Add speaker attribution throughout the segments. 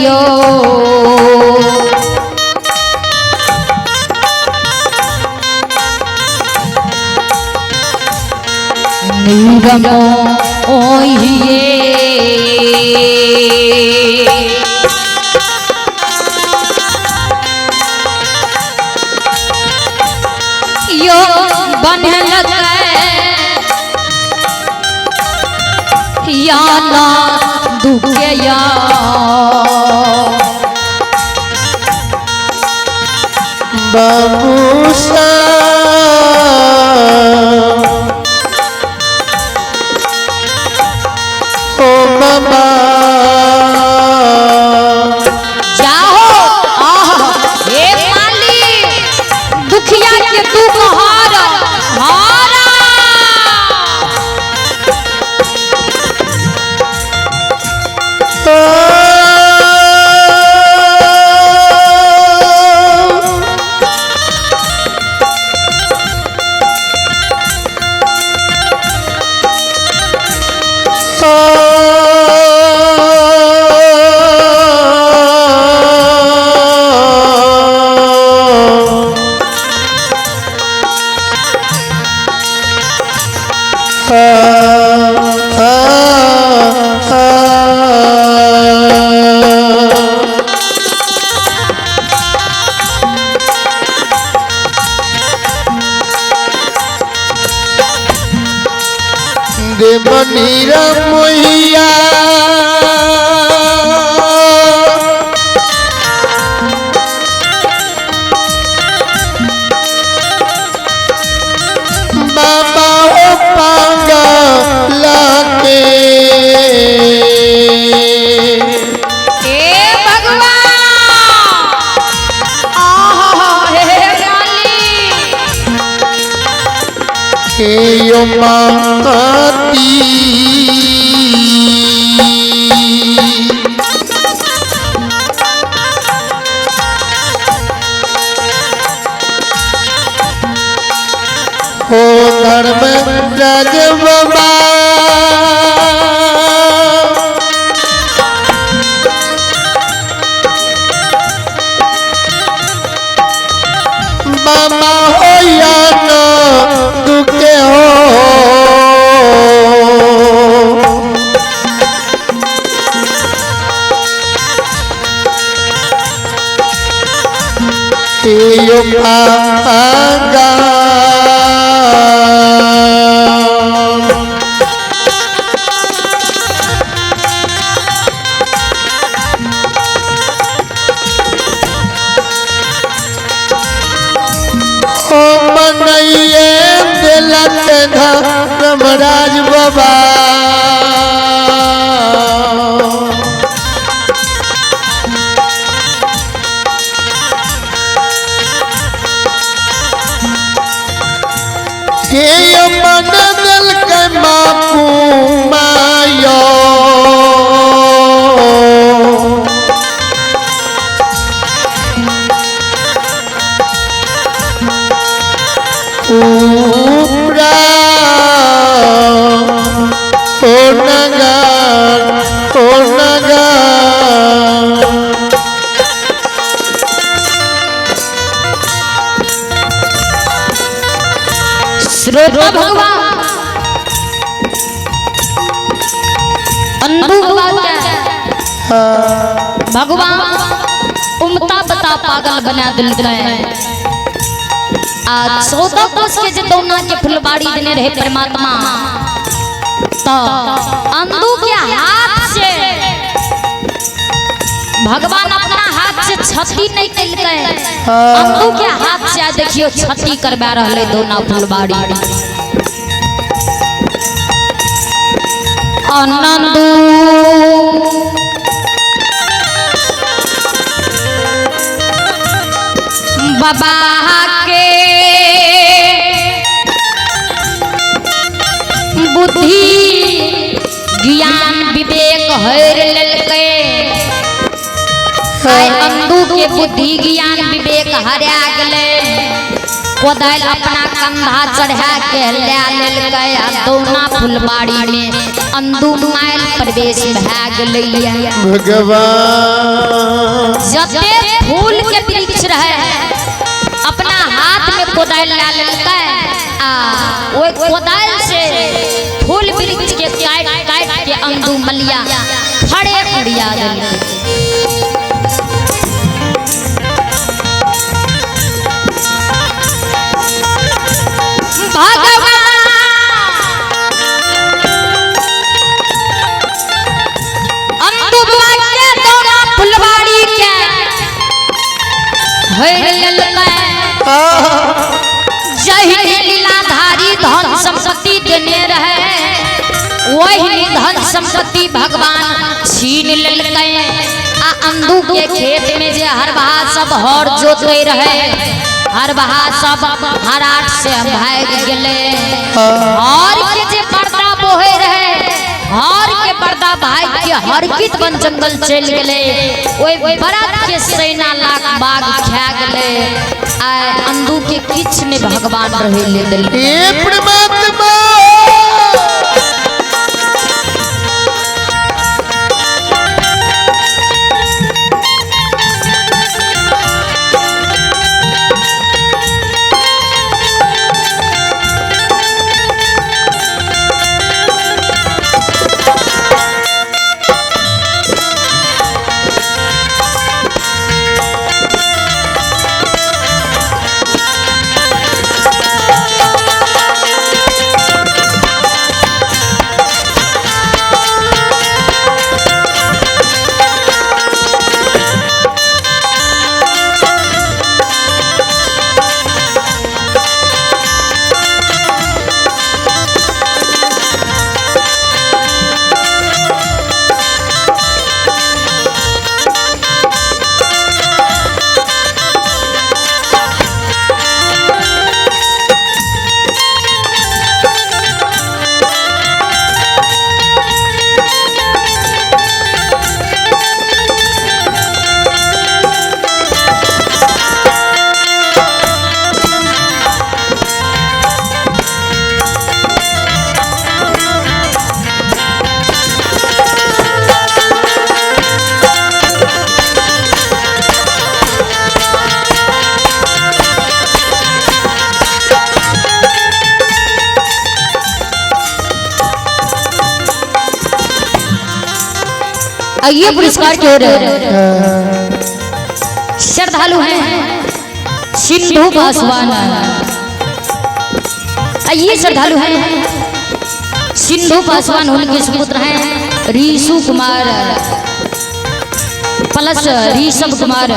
Speaker 1: यो। नीरमो ओहिए यो बनलक या ना दुखया।
Speaker 2: बाबूसा ओ बाबा
Speaker 1: जाहो आह हे मालिक दुखिया के दुख हार हारा।
Speaker 2: देवनीरा मोहिया बाबा ओ पागल के
Speaker 1: हे भगवान आह हे मालिक
Speaker 2: हे यो माती हो धर्म राज बाबा बाबा हो या ना दुखे हो। यो पागा ओ मनइये दिलक धर्मराज बाबा के मन दिल के बापू मायो पूरा ओ नगर ओ नगर।
Speaker 1: श्रोता भगवान अंधु बाबा के भगवान उमता बता पागल बना दिल गए। आ 14 कोस के जे दौना के फुलबाड़ी देने रहे परमात्मा, तो अंधु के हाथ से भगवान अपना हाथ से क्षति नहीं कलकै। अंधु के हाथ से देखियो क्षति करवा रहले दौना फुलबाड़ी। आनंदू बाबा के बुद्धि ज्ञान विवेक हर लेलकै। आइ अंधु के बुद्धि ज्ञान विवेक हरा गेलै। कोदारि अपना कंधा चढ़ा के ले लेलकै आ दौना फुलबाड़ी में अंदू माइल प्रवेश भए गेलैया।
Speaker 2: भगवान
Speaker 1: जते फूल के वृक्ष रहे अपना हाथ में कोदारि ला लेलकै आ ओहि कोदारि से फूल वृक्ष के काटि काटि के अंदू मलिया खड़े उड़िया देलकै। भगवान अंदू बाबा के दौना फुलबाड़ी के हरि लेलकै। जहि लीलाधारी धन संपत्ति देने रहे वही धन संपत्ति भगवान छीन लेलकै। आ अंदू के खेत में जे हरबहा सब हर जोते रहे हरबहा सब हराट से भाग गेलै। हर के जे पर्दा बोहे रहे हर के पर्दा भाग के हरकित वन जंगल चलि गेलै। ओहि बरात के सेना लाख बाघ खा गेलै। आ अंदू के किछु नहि भगवान रहे ले देलकै।
Speaker 2: हे परमात्मा
Speaker 1: ये पुरस्कार क्यों रहे श्रद्धालु हैं सिंधु पासवान। ये श्रद्धालु हैं सिंधु पासवान, उनके सुपुत्र हैं रीशु कुमार प्लस ऋषभ कुमार।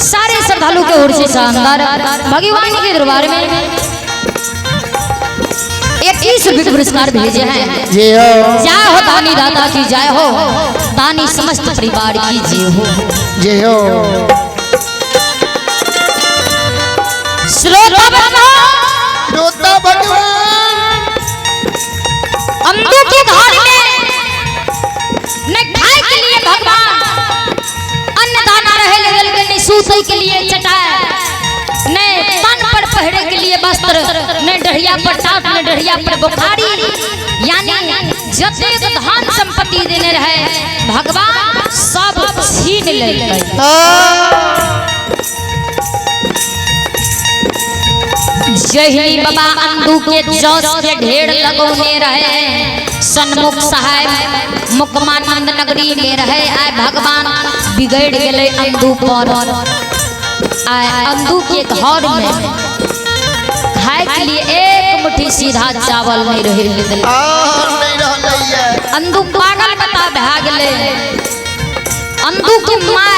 Speaker 1: सारे श्रद्धालु के ओर से शानदार भगवान के दरबार में 21 रुपये के पुरस्कार भेजे हैं।
Speaker 2: जय हो,
Speaker 1: जय हो दानी दाता की जय हो, दानी समस्त परिवार की जय हो।
Speaker 2: जय हो।
Speaker 1: श्रोता
Speaker 2: श्रोता भगवान
Speaker 1: अंधों के घर में न खाए के लिए भगवान अन्न दाना रहे लगल के, न सूते के लिए चटाई, न तन पर पहरे के लिए वस्त्र, न डढ़िया पर टाट, न डढ़िया पर बुखारी। यानी जतेक धन संपत्ति देने रहे भगवान सब छीन लेलकै। जही बाबा अंधू के जस के ढेर लगौने रहे सन्मुख साहेब मुकमानंद नगरी में रहे। आए भगवान बिगड़ गए अंधू पर। आए अंधू के घर में खाए के लिए एक मुट्ठी सीधा चावल नहीं रहे। अंधू पागल बता भाग गए। अंधू के माँ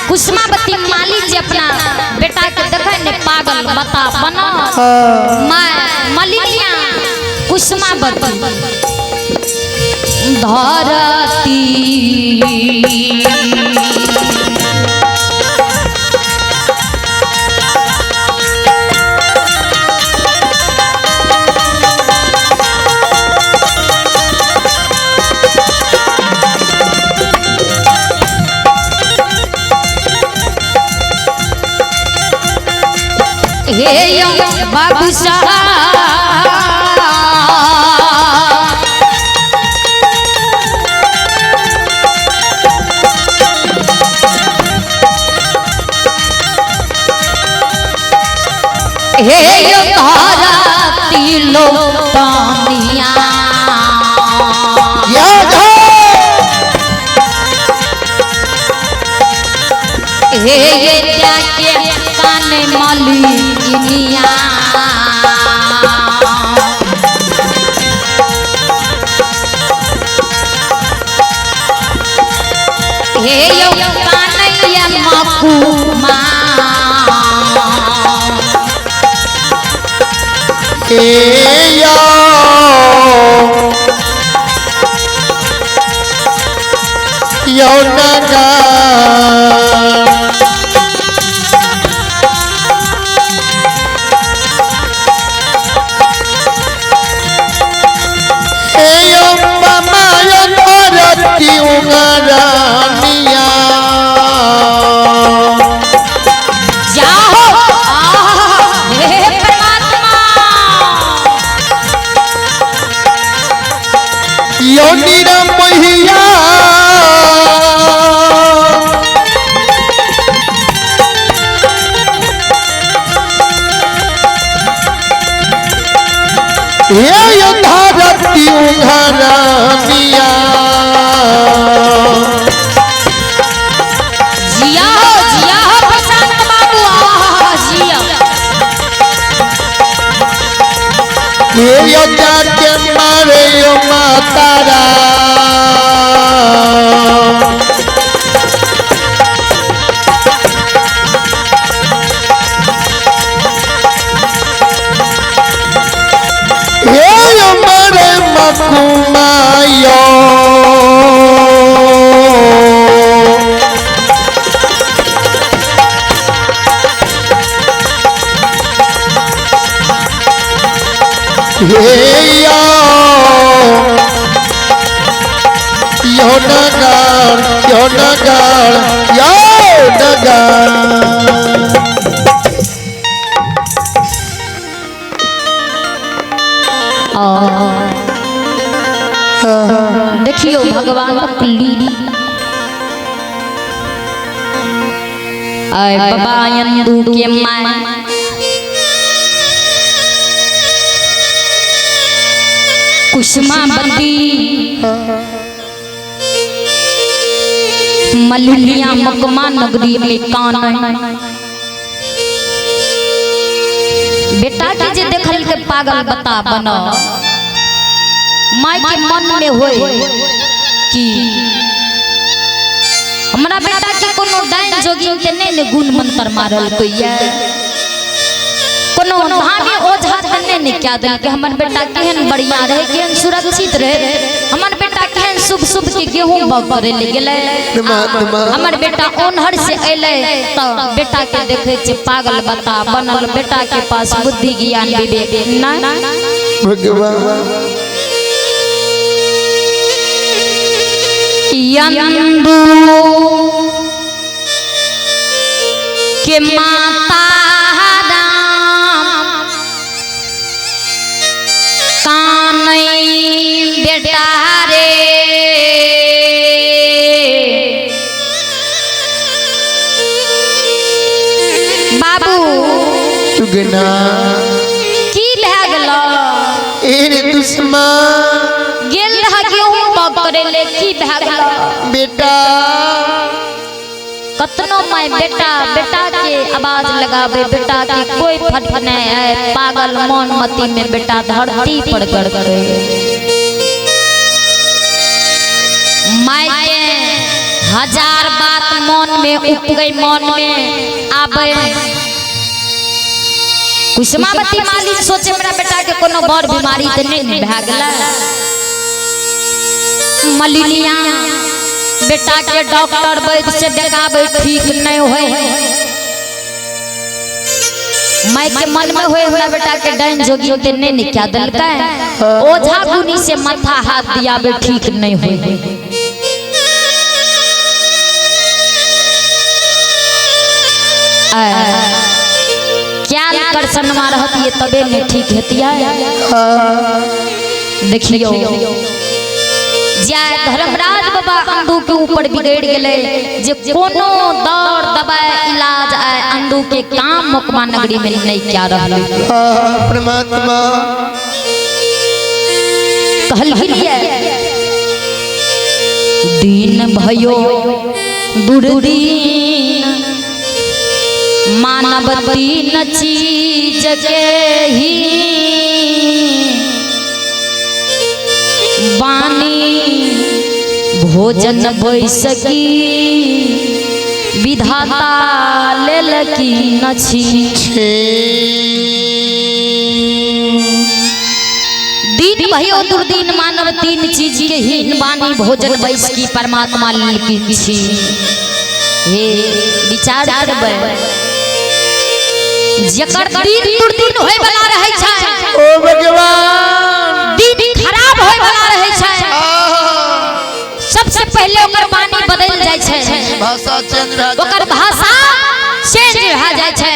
Speaker 1: कुसुमावती माली जी अपना बेटा के देखे ने पागल बता बना माँ मलिनिया कुसुमावती धरती हे यो बाबू साहब। हे यो तारा तिलो पानिया। हे ये त्याके कान मलिनिया। हे यो कानैया मकुमा।
Speaker 2: यो नगा
Speaker 1: जाहो हे परमात्मा।
Speaker 2: यो निरमहिया हे धरती उघरानिया।
Speaker 1: जिया हो जिया हो प्रशांत बाबू आहा जिया।
Speaker 2: हे यो जाके मारे यो मातारा। हे यो मारे मकुमायो। हे यो यो नगार यो नगार यो नगार।
Speaker 1: देखियो भगवान लीला। आय बाबा यंदू के my Kusumavati मलुलिया मकमा नगरी में कान बेटा के जे देखल के पागल बता बनो माई के मन में होए कि हमरा बेटा के कोनो डाइन जोगिन के नहीं ने गुण मंत्र मारल कोई कोनो धामे ओझा के नहीं ने क्या दिल के हमर बेटा केहन बढ़िया रहे केहन सुरक्षित रहे हमर बेटा केहन शुभ शुभ के गेहूं बाग करे ले गेलै। हमर बेटा ओनहर से अयलै त बेटा के देखे छे पागल बता बनल बेटा के पास बुद्धि ज्ञान विवेक ना।
Speaker 2: भगवान
Speaker 1: यंदू के माता राम कानई बेटा रे बाबू
Speaker 2: सुगना
Speaker 1: की भए गेलो
Speaker 2: एरे दुश्मन
Speaker 1: गेल रहा गेहूं बाग करे ले की भए गेलो
Speaker 2: बेटा।
Speaker 1: कतनो मैं बेटा बेटा के आवाज लगावे बेटा के कोई फट नहीं आए पागल मन मती में बेटा धरती पर गड़गड़े। माय के हजार बात मन में उपगई मन में आवे। कुसुमावती मालिक सोचे मेरा बेटा के कोनो बड़ बीमारी तो नहीं भए गेलै। मलिनिया बेटा के डॉक्टर वैद्य से देखाबे ठीक नहीं होए। माय के मन में होए हमरा बेटा के डाइन जोगी ते नहीं ने क्या दलकै ओझा गुनी से माथा हाथ दियाबे ठीक नहीं होए। क्या करसनमा रहतियै तबे ने ठीक हेतियै। देखियो जाय धर्मराज बाबा अंधू के ऊपर बिगड़ गेलै जे कोनो दौड़ दवाई इलाज आय अंधू के काम मोकमा नगरी में नहीं क्या रहलै।
Speaker 2: परमात्मा
Speaker 1: कहलखिन दिन भयो दुर्दिन मानव तीन चीज के ही बानी भोजन बैसकी विधाता लेलकी न छी। दिन भयो दुर्दिन मानव तीन चीज के हीन बानी भोजन बैसकी परमात्मा लेलकी छी। हे विचार करबै जकर दिन दुर्दिन होय वाला रहै छै,
Speaker 2: ओ भगवान
Speaker 1: दिन खराब होय वाला रहै छै, सबसे पहले ओकर वाणी बदल जाइ छै,
Speaker 2: भाषा चेंज भए
Speaker 1: ओकर भाषा चेंज भए जाइ छै,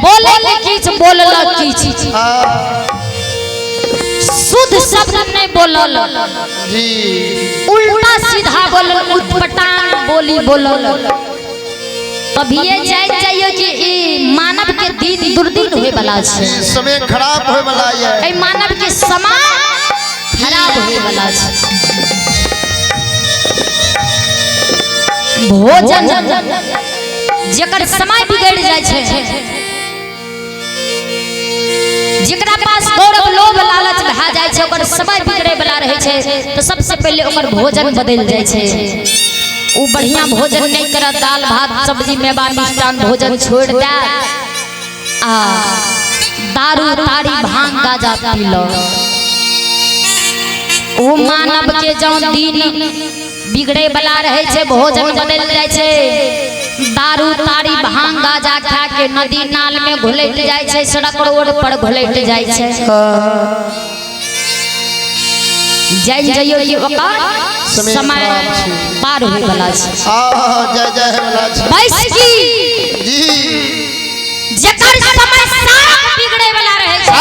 Speaker 1: बोले के किछ बोललक किछ, शुद्ध शब्द नहीं बोलल
Speaker 2: जी,
Speaker 1: उल्टा सीधा बोलल, उटपटांग बोली बोलल। तभिए जाय जाइयो कि ई मानव के दिन दुर्दिन होय वाला छै,
Speaker 2: समय खराब होय वाला है,
Speaker 1: ए मानव के समय खराब होय वाला छै। भोजन जकर समय बिगड़ जाइ छै, जेकरा पास गौरव लोभ लालच भए जाइ छै, ओकर समय बिगड़े वाला रहै छै, तऽ सबसे पहिले ओकर भोजन बदलि जाइ छै। ओ बढ़िया भोजन नहीं करत, दाल भात सब्जी मेवा मिष्टान भोजन छोड़ दे आ दारू तारी भांग गाजा पी लो। ओ मानव के जौं दिन बिगड़े वाला रहै छै, भोजन बदलि जाइ छै, दारू तारी भांग गाजा खा के नदी नाल में घुलैट जाइ छै, सड़क रोड पर घुलैट जाइ छै। जानि जइयो कि ओकर समय पार होय वाला छै।
Speaker 2: जय जय वाला छै।
Speaker 1: बैसकी
Speaker 2: जी
Speaker 1: जकर समय साफ बिगड़े वाला रहै छै,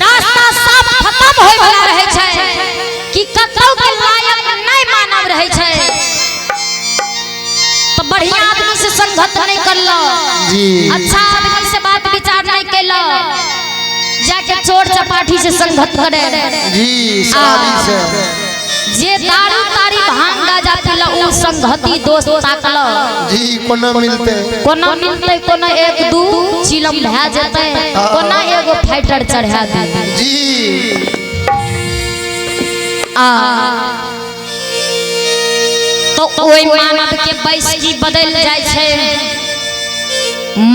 Speaker 1: रास्ता साफ खत्म होय वाला रहै छै, कि कतौ के लायक नहीं मानव रहै छै, तो बढ़िया आदमी से संगत नहीं करलो
Speaker 2: जी,
Speaker 1: अच्छा आदमी से बात विचार नहीं कैलो, जाके चोर चपाटी से संगत करे
Speaker 2: जी, शराबी से
Speaker 1: जे दारू तारी भांग गाजा पीला उ संगति दोस्त ताकलो
Speaker 2: जी, कोनो मिलते
Speaker 1: कोनो मिलते, कोनो एक दू चिलम भए जेतै, कोनो एगो फाइटर चढ़ा दी
Speaker 2: जी।
Speaker 1: आ तो ओहि मानव के बैसकी बदल जाइ छै।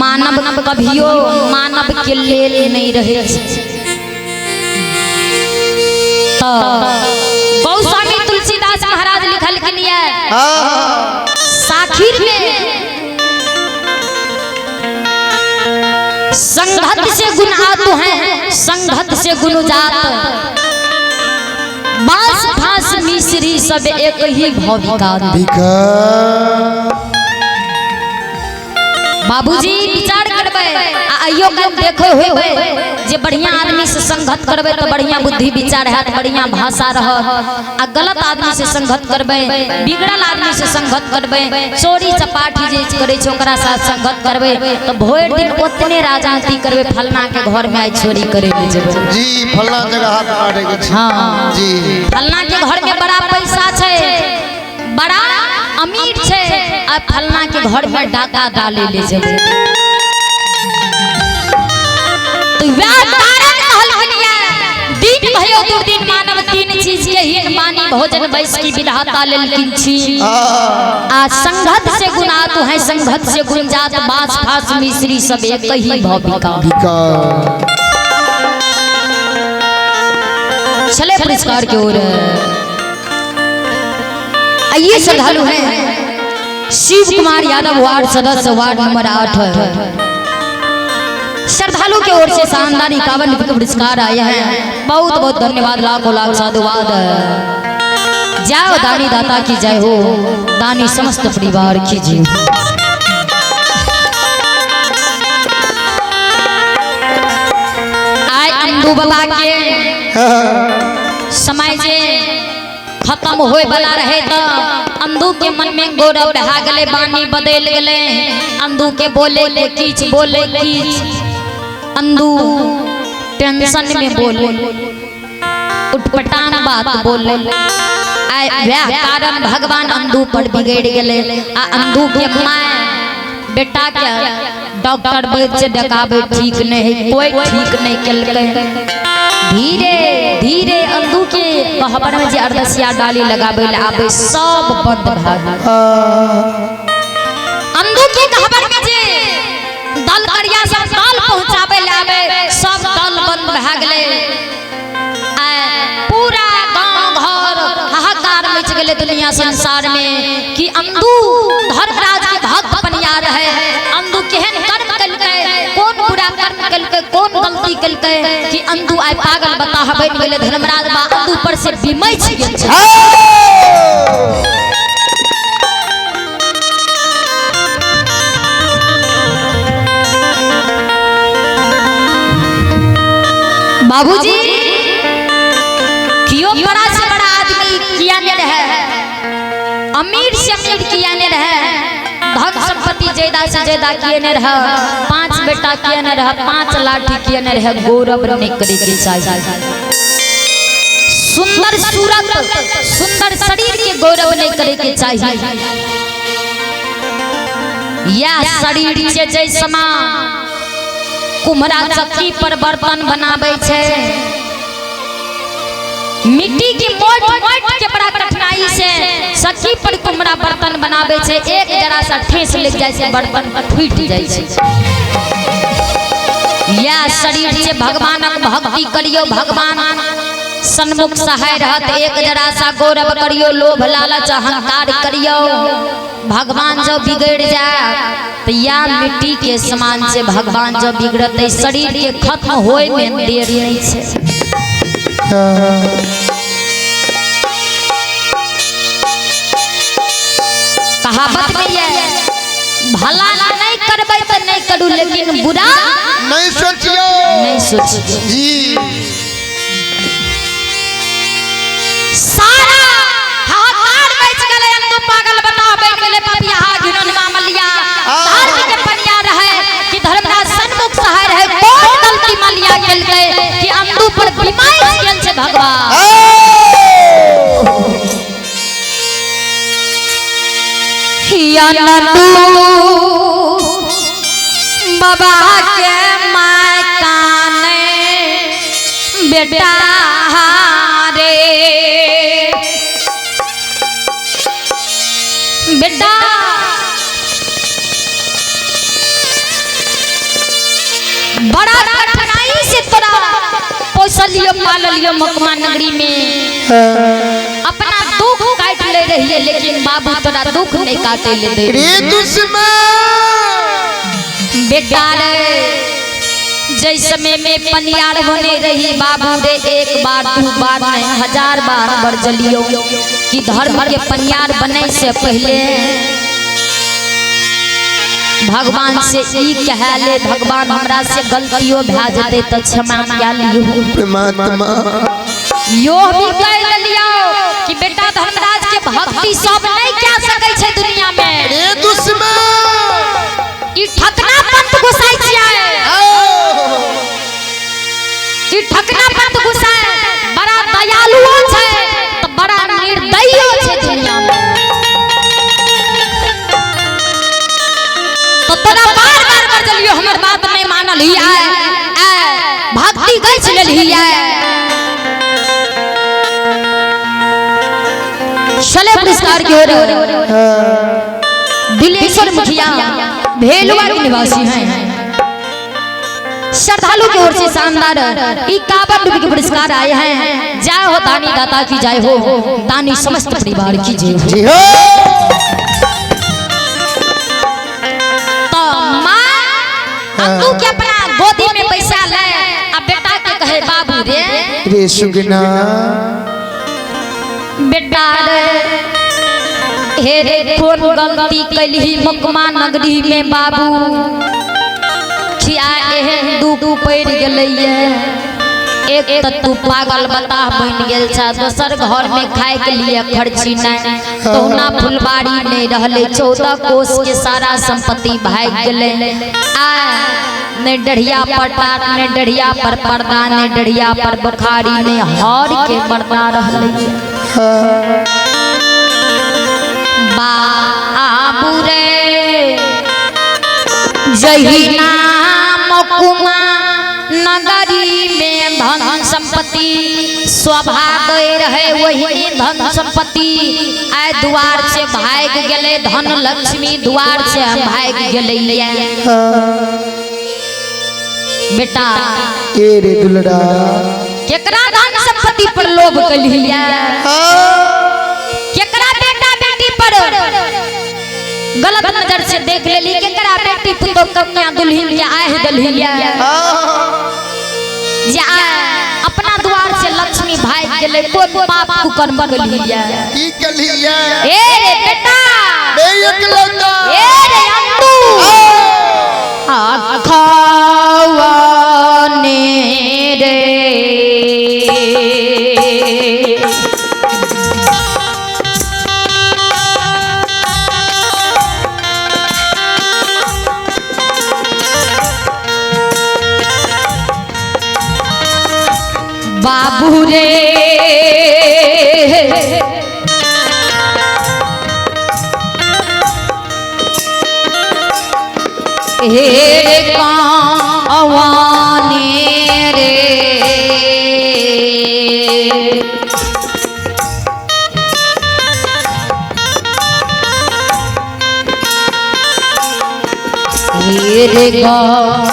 Speaker 1: मानव कभियो मानव के लेल नहीं रहे छै। तो गोस्वामी तुलसीदास महाराज लिखलखिन ये साखिर में संगत से गुण आतु हैं, संगत से गुण जात, बांस फांस मिश्री सब एक ही भविका। बाबूजी विचार करबै आ आइयो काल्हि देखै होबै जे बढ़िया आदमी से संगत करबै तऽ बढ़िया बुद्धि विचार हैत, बढ़िया भाषा रहत, आ गलत आदमी से संगत करबै, बिगड़ल आदमी से संगत करबै, चोरी चपाटी जे करै छै ओकरा साथ संगत करबै तऽ भरि दिन ओतने राजनीति करबै, फलना के घर में आइ चोरी करै ले जेबै
Speaker 2: जी, फलना जगह हाथ मारे के छै
Speaker 1: हाँ
Speaker 2: जी,
Speaker 1: फलना के घर में बड़ा पैसा छै, बड़ा अमीर छै, आ फलना के घर में डाका डाले ले जेबै। तो वह कारण कहलखिन दिन भयो दुर्दिन मानव तीन चीज के हीन बानी भोजन बैसकी विधाता लेलखिन छी। आ संगत से गुण आतु है, संगत से गुण जात, बाँस फास मिश्री सब एक ही भविका। चले पुरस्कार की ओर आइए श्रद्धालु हैं शिव कुमार यादव वार्ड सदस्य वार्ड नंबर 8 श्रद्धालु की ओर से शानदार 51 रुपये पुरस्कार आया है। बहुत बहुत धन्यवाद, लाखों लाख साधुवाद। जय दानी दाता की जय हो, दानी समस्त परिवार की जय हो। बाबा के समय जे खत्म होए वाला रहे तो अंधू के मन में गौरव भा गले, बानी बदल गले। अंधू के बोले के कीच बोले कीच, अंधू टेंशन में बोले, उटपटांग बात बोले। आए वह कारण भगवान अंधू पर बिगड़ गले। आ अंधू के मां बेटा के डॉक्टर बच्चे देखाबे ठीक नहीं, कोई ठीक नहीं केलकै। धीरे धीरे अंधू के कहबर में जे अरदसिया डाली लगाबे ले आबे सब बंद भा गेल। अंधू के कहबर में जे दल करिया सब दल पहुंचाबे ले आबे सब दल बंद भा गेलै। पूरा गांव घर हाहाकार मच गेलै दुनिया संसार में कि अंधू धर्मराज के भक्त बनिया रहे। अंधू केहन कर्म केलकै, कोन बुरा कर्म केलकै, कोन गलती केलकै कि अंधू आइ पागल बताह बनि गेलै। धर्मराज बा अंधू पर से बिमैछ गेल छै। बाबूजी कियो बड़ा से बड़ा आदमी किया नहीं रहे, अमीर से अमीर किया नहीं रहे, धन संपत्ति ज्यादा से ज्यादा किए नहीं रहे, 5 बेटा किए नहीं रहे, 5 लाठी किए नहीं रहे, गौरव नहीं करे के चाहिए। सुंदर सूरत सुंदर शरीर के गौरव नहीं करे के चाहिए। यह शरीर से जैसमा कुम्हरा चक्की पर बर्तन बनावे छे, मिट्टी की मोट मोट के बड़ा कठिनाई से सखी पर कुम्हरा बर्तन बनावे छे, एक जरा सा ठेस लग जाए छे बर्तन फूट जाए छे। यह शरीर से भगवानक भक्ति करियो, भगवान सन्मुख सहाय रहत। एक जरा सा गौरव करियो, लोभ लालच अहंकार करियो, भगवान जो बिगड़ जाए तो या मिट्टी के समान से भगवान जो बिगड़त शरीर के खत्म होए में देर नहीं छे। कहावत में ये भला नहीं करबै तो नहीं करू, लेकिन बुरा
Speaker 2: नहीं सोचियो,
Speaker 1: नहीं सोचियो
Speaker 2: जी।
Speaker 1: सारा हाहाकार मच गेलै, अंधो पागल बता बन गेलै, पपिया घिनौन मामलिया धर्म के पनिया रहे कि धर्मराज सन्मुख सहाय रहे। कौन गलती मालिया केलकै कि अंधू पर बीमार गेल छै भगवान। नंदू बाबा के my काने बेटा रे, बेटा बड़ा कठिनाई से तोरा पोसलियो पाललियो मकमा नगरी में, अपना दुख काट ले रही है, लेकिन बाबू तोरा दुख नहीं काटे ले दे
Speaker 2: रे दुश्मन।
Speaker 1: बेटा रे जै समय में पनियार बने रही बाबू रे, एक बार दू बार नहीं 1000 बार बरजलियो कि धर्म के पनियार बने से पहले भगवान से ई कहले, भगवान हमरा से गलतियों भा जते त क्षमा क्या लियो
Speaker 2: परमात्मा।
Speaker 1: यो भी कह लियो कि बेटा धर्मराज के भक्ति सब नहीं क्या सकै छै दुनिया में
Speaker 2: रे दुश्मन।
Speaker 1: ई ठकना पंत घुसाई छियै, ई ठकना पंत घुसाई बड़ा दयालुओ छै त बड़ा निर्दयियो छै दुनिया में। तो तोरा बार बार बजलियो हमर बात नहीं मानल ही आए, भक्ति गछ लेलही आए। शले पुरस्कार की ओर दिलेश्वर मुखिया भेलुआ के निवासी हैं, श्रद्धालु की ओर से शानदार 51 रुपए के पुरस्कार आए हैं। जय हो दानी दाता की जय हो, दानी समस्त परिवार की जय हो।
Speaker 2: जी हो।
Speaker 1: तो माँ अंदू के अपना गोदी में बैसा ले आ बेटा के कहे बाबू रे
Speaker 2: रे सुगना
Speaker 1: बेटा रे, हे रे कौन गलती कैलही मकमा नगरी में बाबू खिया एहन दुख पड़ गेलैये। एक त तू पागल बताह बन गेल छा, दोसर घर में खाए के लिए खर्ची नहीं, तोना फुलबाड़ी नहीं रहले, 14 कोस के सारा संपत्ति भाग गेले। आ ने डढ़िया पर टाट, ने डढ़िया पर पर्दा, ने डढ़िया पर बुखारी, ने हर के पर्दा रहले। बाबू रे जही नाम कुमा नगरी में धन संपत्ति स्वभाव रहे, वही धन संपत्ति आय द्वार से भाग गेले, धन लक्ष्मी द्वार से भाग गेले। बेटा
Speaker 2: ए रे दुलड़ा
Speaker 1: केकरा धन संपत्ति पर लोभ कलिया, केकरा बेटा बेटी पर गलत नजर से देख लेली, केकरा बेटी पुतो कन्या दुल्हन के आह दलहिया, जे अपना द्वार से लक्ष्मी भाग गेले, कोन पाप कुकर्म कलिया
Speaker 2: की कलिया।
Speaker 1: ए रे बेटा
Speaker 2: बे एकलौता
Speaker 1: ए रे अंतू आखावाने रे बाबू रे हे कावाने रे हे रे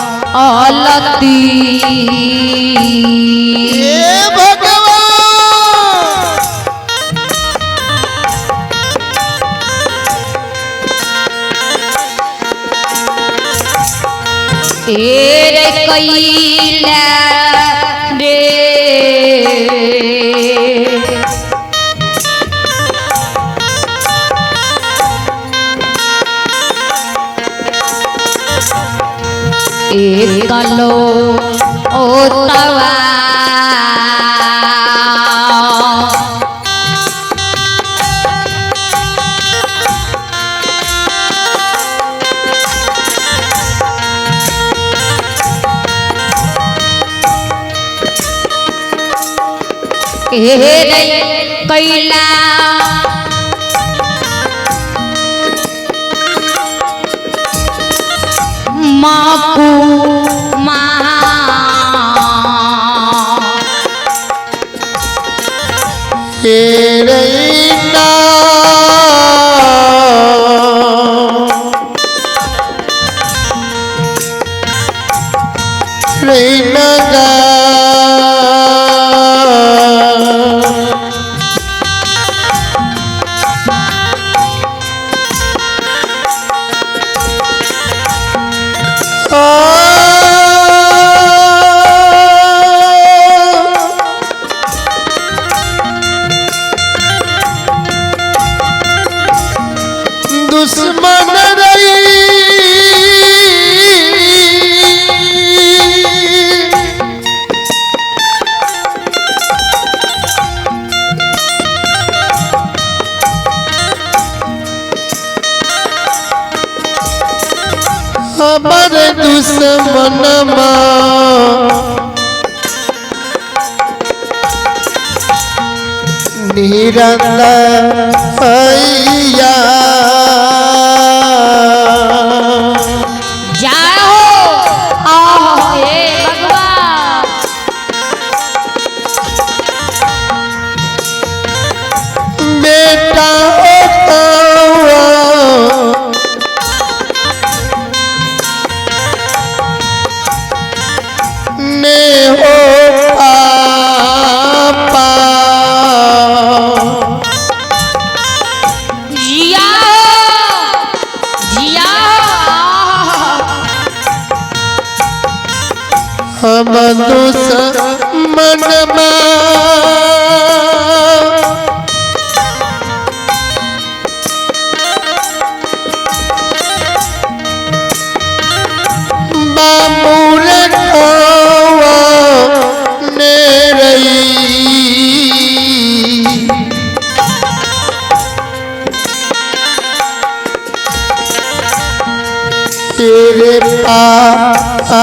Speaker 1: गलती
Speaker 2: हे भगवान
Speaker 1: रे कैला रे एकलो ओ तवा हे कैला माकू मा
Speaker 2: हे रैना रैना गा दुश्मन रही हमर दुश्मन निरंतर
Speaker 1: जाओ आओ हे भगवान
Speaker 2: बेटा ने हो पापा
Speaker 1: जिया जिया
Speaker 2: हम दुश्मन बाबूर ने तेरे पापा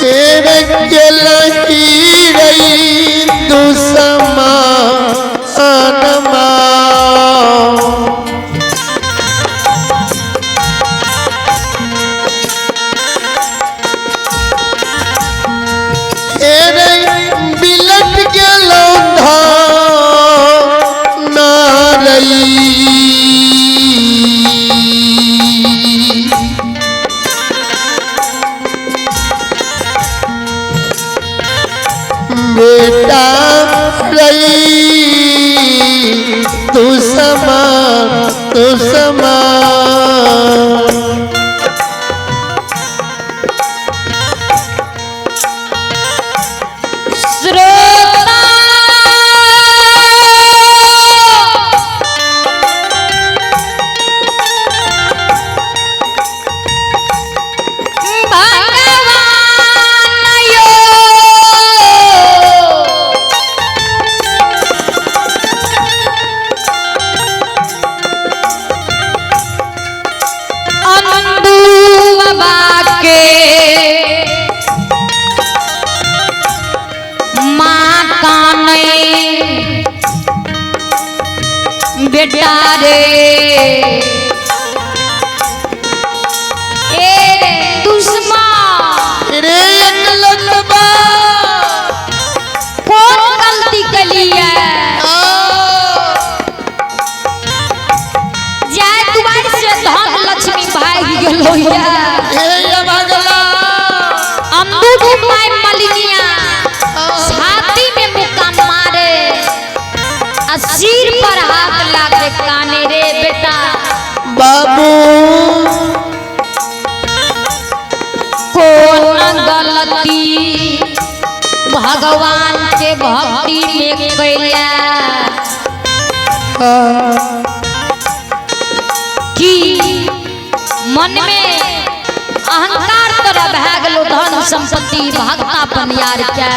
Speaker 2: तेरे गलती रही दुश्मन तेरे बिलट गेलौ धान रई। बेटा रई तू समान तू समान।
Speaker 1: श्रोता भगवान यो अंदू बाबा के माँ काने बेटा रे ए दुश्मन
Speaker 2: रे एक लतबा
Speaker 1: कौन गलती कलिए जाय दुआर से धन लक्ष्मी भाग गेलो या
Speaker 2: हे भगला
Speaker 1: अंदू के my मलिनिया छाती में मुक्का मारे आ सिर पर हाथ लाके काने रे बेटा
Speaker 2: बाबू
Speaker 1: कौन गलती भगवान के भक्ति में कैला कि मन में अहंकार तोरा भए गेलो धन संपत्ति भक्तापन यार के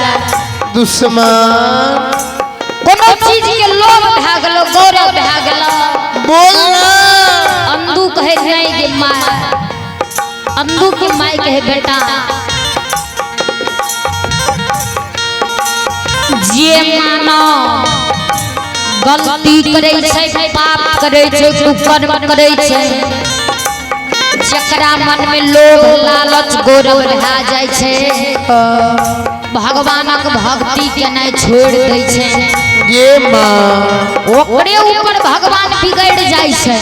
Speaker 2: दुश्मन
Speaker 1: कोनो चीज के लोभ भए गेलो गौरव भए गेलो।
Speaker 2: बोलना
Speaker 1: अंदू कहे नहीं गे माय, अंदू के माय कहे बेटा जे मानो गलती करे छै पाप करे छै कुकर्म करे छै जकरा मन में लोभ लालच गौरव भए जाइ छै भगवानक भक्ति केनाइ छोड़ि दै छै
Speaker 2: गे माँ
Speaker 1: ओकरे ऊपर भगवान बिगड़ि जाइ छै।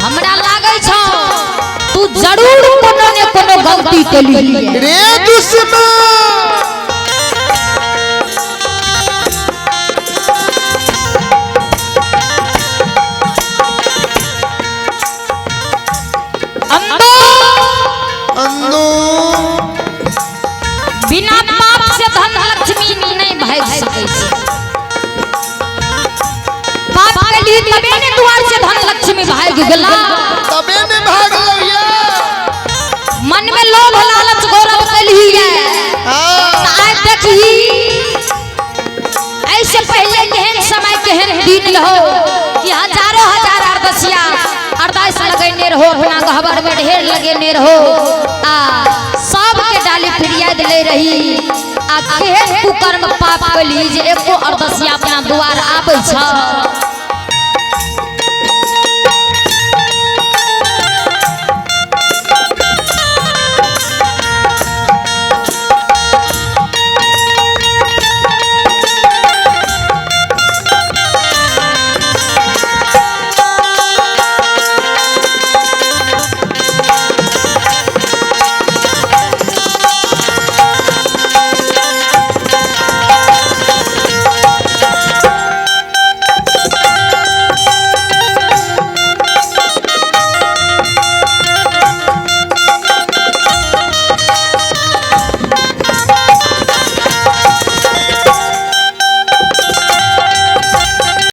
Speaker 1: हमरा लागै छौ तू जरूर कोनो ने कोनो गलती केलही।
Speaker 2: रे दुश्मन
Speaker 1: अंदो
Speaker 2: अंदू
Speaker 1: बिना पाप से धन लक्ष्मी नहीं भाग सकै छै। पाप केलही तबे ने दुआर से धन लक्ष्मी भागि गेला।
Speaker 2: तबे ने भाग लइया
Speaker 1: मन में लोभ लालच गौरव केलही आइ देखही ऐसे पहले केहन समय केहन दिन रहो कि हजारों हजार अरदसिया अरदास लगेने रहो अपना गहबर में ढेर लगेने रहो आ सबके डाली फिरियाद ले रही आ केहन कुकर्म पाप केलही जे एको अरदसिया अपना दुआर आबै छ।